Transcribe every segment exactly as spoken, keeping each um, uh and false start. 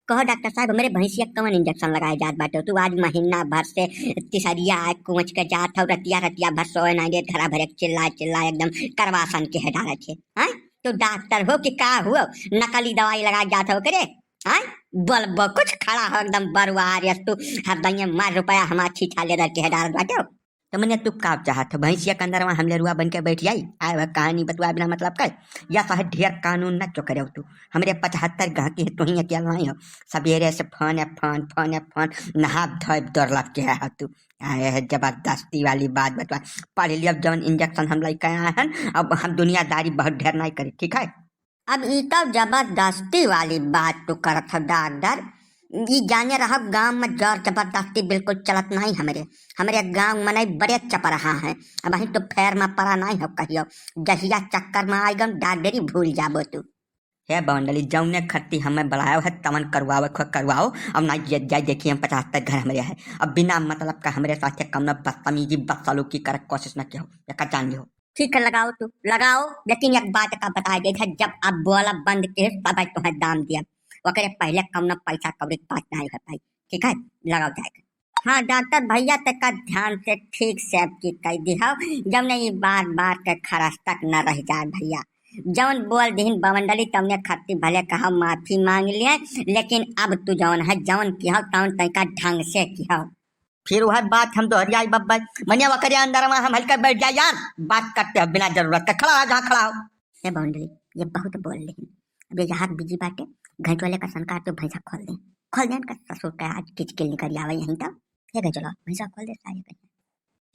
कहो डॉक्टर साहब, हमरे भैंसिया कवन इंजेक्शन लगाए जात बाटे? तू आज महीना भर से तिसरिया आए कोंच के जात हौ, रतिया रतिया भर सोए ना देत, घरा भरे चिल्लाए चिल्लाए एकदम करवासन के है डारत है। हाँ, तू डॉक्टर हो कि का हुआ? नकली दवाई लगाए जात हो करे? हाँ, बोलबो कुछ, खड़ा हो एकदम बरुआ रे तू। हर दइये मार रुपया हमार छीछा लेदर के है डारत बाटे हो। तो मने तू का चाहत हो? भैंसिया के अंदर वहाँ हम लेरुआ बन के बैठ जाई? आए वह कहानी बतुआ बिना मतलब का? या साहब ढेर कानून न चोकरे हो तू। हमरे पचहत्तर गहकी है, तू ही अकेला नहीं हो। सवेरे से फोन है फोन, फोन है फोन, नहा धोए दौड़ लग के है तू। आए है जबरदस्ती वाली बात बतवा। पढ़ लिया जवन इंजेक्शन हम लेके आए हैं, अब हम दुनियादारी बहुत ढेर नहीं करी, ठीक है? अब ई तो जबरदस्ती वाली बात तू करत हो डॉक्टर। ई जाने रहो गांव में जोर जबरदस्ती बिल्कुल चलत नहीं हमरे। हमरे गांव में नहीं बड़े चपरहा हैं। अब अहीं तो फेर में पड़ा नहीं हो कहियो। जहिया चक्कर में आइगन डॉक्टरी भूल जाबो तू। हे बवंडली, जौने खत्ती हमें बुलायो है तवन करवावे खो करवाओ। अब ना ये जाए देखी हम पचहत्तर घर हमरे है। अब बिना मतलब का हमरे साथे कौनो बदतमीजी बदसलूकी करे कोशिश न किहो। एका जान लिहो। ठीक है, लगाओ तू, लगाओ, लेकिन एक बात का बता दे, जब आप बोला बंद के, तब तुहें दाम दिया, ओकरे पहले कौनो पैसा कौड़ी के बात नहीं है भाई, ठीक है, लगाओ जाएगा। हाँ डॉक्टर भैया, तेका ध्यान से ठीक से अब की कह दिहाओ, जौने ई बार बार के खरस तक न रह जाए भैया। जौन बोल दिहिन बवंडली, तौने खत्ती भले कहा माफी मांग लिए, लेकिन अब तू जौन है, जौन किहो, तौन तैका ढंग से किहो। फिर वह बात हम दोहरियाई बब्बा, मने वकरे अंदर में हम हल्का बैठ जाए यार, बात करते हो बिना जरूरत के, खड़ा हो जहाँ खड़ा हो। हे बवंडली, ये बहुत बोल लेही। अब ये जहाँ बिजी बाटे, घंटोले का सनकार तो भैंसा खोल दे, खोल दे इनका ससुर का आज किचकिल निकल आवे यहीं तक। हे घंटोला, भैंसा खोल दे सारे कहीं।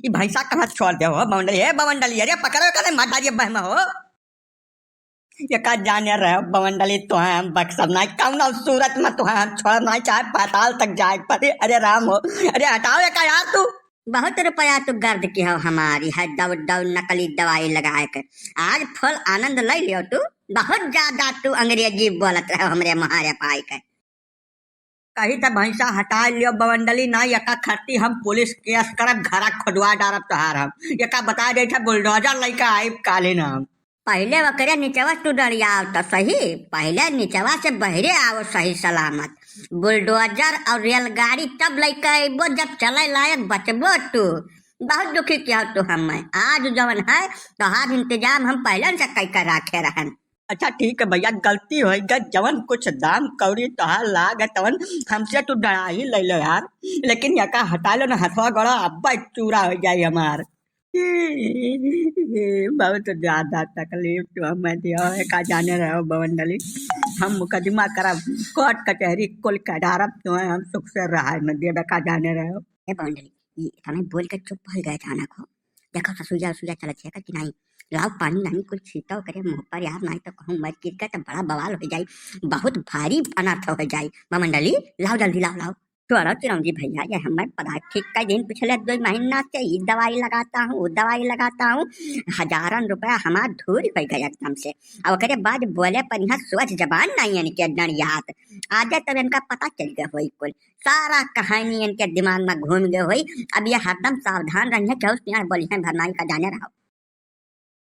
ये भैंसा कहाँ छोड़ दे हो बवंडली? हे बवंडली, अरे पकड़ो कने मार डालिए बहमा हो। ये का जाने रहे हो बवंडली, तुहें हम बख्शब नाई, कौनो सूरत में तुहें हम छोड़ नाई, चाहे पाताल तक जाए पड़े। अरे राम हो, अरे हटाओ ये का यार तू। बहुत रुपया तू गर्द किहो हमारी है, दौड़ दौड़ नकली दवाई लगाए के। आज फुल आनंद ले लियो तू, बहुत ज्यादा तू अंग्रेजी बोलत रहो हमरे मुहारे पाई के। कही त भैंसा हटा लियो बवंडली, ना एका खत्ती हम पुलिस केस करब, घरा खोदवा डारब तोहार हम। एका बता देत है बुलडोजर लइके आइब काल्हि न हम। पहिले ओकरे निचवा से तू डरियाव त सही, पहिले निचवा से बहरे आओ सही सलामत। बुलडोजर और रेलगाड़ी तब लइके अइबो जब चले लायक बचबो तू। बहुत दुखी किहो तू हमें। आज जवन है तोहार इंतजाम हम पहिले से कई के रखे रहन। अच्छा ठीक है भैया, गलती होइ गई, जवन कुछ दाम कौड़ी तोहार लाग है तवन हमसे तू डरा ही ले लो यार, लेकिन एका हटा लो ना हथवा गोड़ा, अब्बा चूरा होइ जाई हमार। बहुत ज्यादा तकलीफ तू हमें दियो है, का जाने रहो बवंडली, हम मुकदमा करब, कोर्ट कचहरी कुल कडारब, तुम्हें हम सुख से रहा न देबे, का जाने रहो। ए बवंडली, ये समय बोल के चुप हो गए अचानक हो। देखो ससुइया उसुइया चलत है कि नहीं, लाओ पानी नानी कुल छीटो करे मुँह पर यार, नहीं तो कहूँ मर गिर गए तो बड़ा बवाल हो जाई, बहुत भारी अनर्थ हो जाई। बवंडली, लाओ जल्दी लाओ, लाओ। तोरा चिरौंजी भैया, ये हमें पता ठीक कई दिन पिछले दो महीना से ही दवाई लगाता हूँ, दवाई लगाता हूँ, हजारन रुपया हमार धूर हो गए एकदम से। अब ओकरे बाद बोले पर यहाँ सोच जबान नहीं इनके डरियात। आजे तब इनका पता चल गया होई कुल, सारा कहानी इनके दिमाग में घूम गए होई। अब ये हरदम सावधान रहिए, केहू से ना बोलिए, भरमाई का जाने रहो।